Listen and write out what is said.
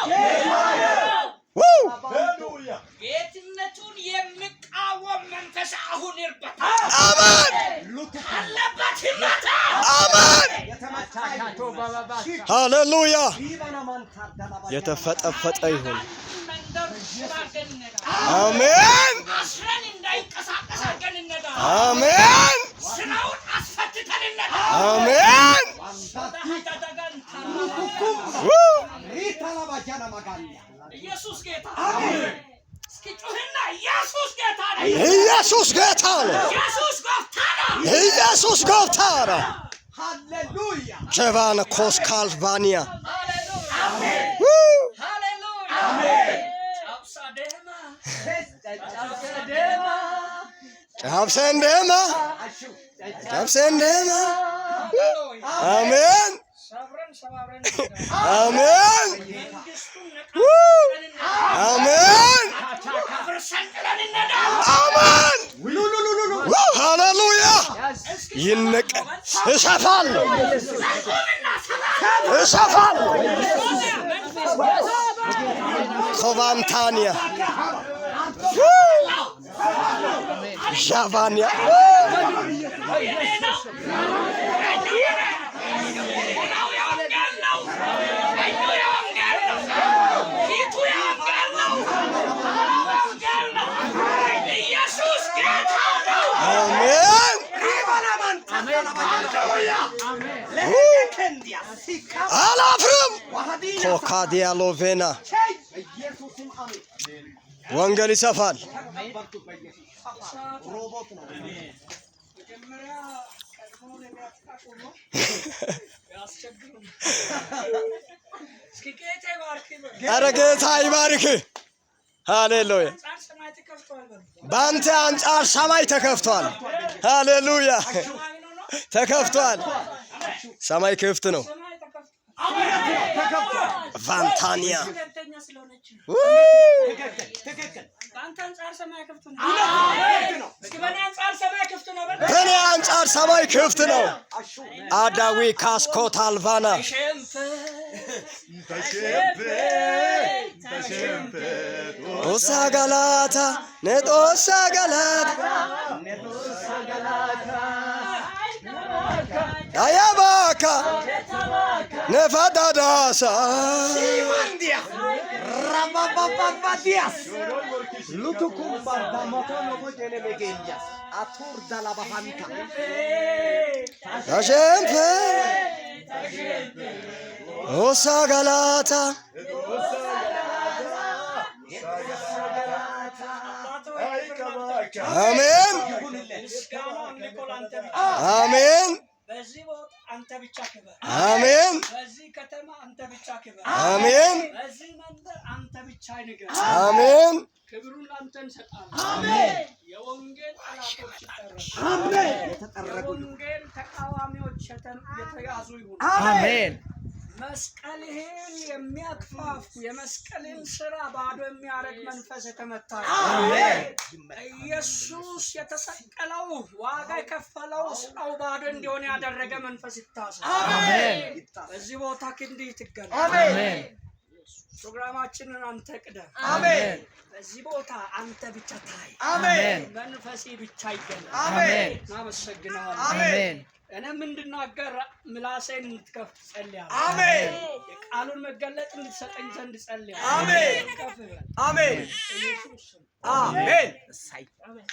ነው። ው ጌትነቱን የሚቃወም መንፈስ አሁን ይርበታል። አሜን። አለበት ይመታ። አሜን። ሃሌሉያ። የተፈጠፈጠ ይሁን። መንደር አድርገን እንነዳ። አሜን። አስረን እንዳይንቀሳቀስ አድርገን እንነዳ። አሜን። ስራውን አስፈትተን እንነዳ። አሜን። ው ኢየሱስ ጌታ። እስኪ ጩህና ኢየሱስ ጌታ ነው። ኢየሱስ ጌታ ነው። ኢየሱስ ጎፍታ ነው። ኢየሱስ ጎፍታ ነው። ሃሌሉያ። ጀቫነ ኮስካልቫኒያ። ሃሌሉያ። ው ሃሌሉያ። ጫብሳ ደማ። ጫብሰንደማ፣ ጫብሰንደማ። አሜን። ሰብረን ሰባብረን አሜን። መንግስቱን ው አሜን። አፍርሰን ጥለን እንነዳ። አሜን። ው ሃሌሉያ። ይነቀል። እሰፋለሁ፣ እሰፋለሁ። ኮቫንታኒያ፣ ዣቫኒያ። የኔ ነው። ቀኙ የኔ ነው። ግራው የወንጌል ነው። ቀኙ የወንጌል ነው። ፊቱ የወንጌል ነው። ኋላው የወንጌል ነው። ኢየሱስ ጌታ ነው። አሜን። አላፍርም። ኮካዲያሎቬና ወንጌል ይሰፋል። መጀመሪያ ቀድሞ ነቢያት ቆሞ ያስቸግሩን። እስኪ ጌታ ይባርክ በሉ። ኧረ ጌታ ይባርክ። ሃሌሉያ። አንጻር ሰማይ ተከፍቷል በሉ። በአንተ አንጻር ሰማይ ተከፍቷል። ሃሌሉያ። ሰማይ ነው ነው ተከፍቷል። ሰማይ ክፍት ነው። ሰማይ ተከፍቷል። ቫንታኒያ። ትክክለኛ ስለሆነች ነው። በአንተ አንጻር ሰማይ ክፍት ነው። እስኪ በእኔ አንጻር ሰማይ ክፍት ነው በል። በእኔ አንጻር ሰማይ ክፍት ነው። አዳዊ ካስኮታልቫና። ኦሳ ጋላታ ነጦሳ ጋላታ አያባካ ነፋዳዳሳ። Rababababadias. Lutukumbardamotonobo jelemegelias. Atur dalabahanta. ታሸንፈ ኦሳ ጋላታ። አሜን። ምስጋና አምልኮ ለአንተ ብቻ። አሜን። በዚህ ቦታ አንተ ብቻ ክበር። አሜን። በዚህ ከተማ አንተ ብቻ ክበር። አሜን። በዚህ መንደር አንተ ብቻ ንገር። አሜን። ክብሩን ለአንተ እንሰጣለን። የወንጌል ጠላቶች ይጠረጉ። የወንጌል ተቃዋሚዎች የተያዙ ይሁኑ። አሜን። መስቀልህን የሚያክፋፉ፣ የመስቀልን ስራ ባዶ የሚያደርግ መንፈስ የተመታ ይሁን። ኢየሱስ የተሰቀለው፣ ዋጋ የከፈለው ስራው ባዶ እንዲሆን ያደረገ መንፈስ ይታሰር። በዚህ ቦታ ክንድህ ትገለጥ። አሜን። ፕሮግራማችንን አንተ ቅደም። አሜን። በዚህ ቦታ አንተ ብቻ ታይ። አሜን። መንፈሴ ብቻ ይገለጥ። አሜን። እናመሰግናለን። አሜን። እኔም እንድናገር ምላሴን እንድትከፍት ጸልያለሁ። አሜን። የቃሉን መገለጥ እንድትሰጠኝ ዘንድ ጸልያለሁ። አሜን። ከፍ በል። አሜን። ኢየሱስ ስም። አሜን። አሜን።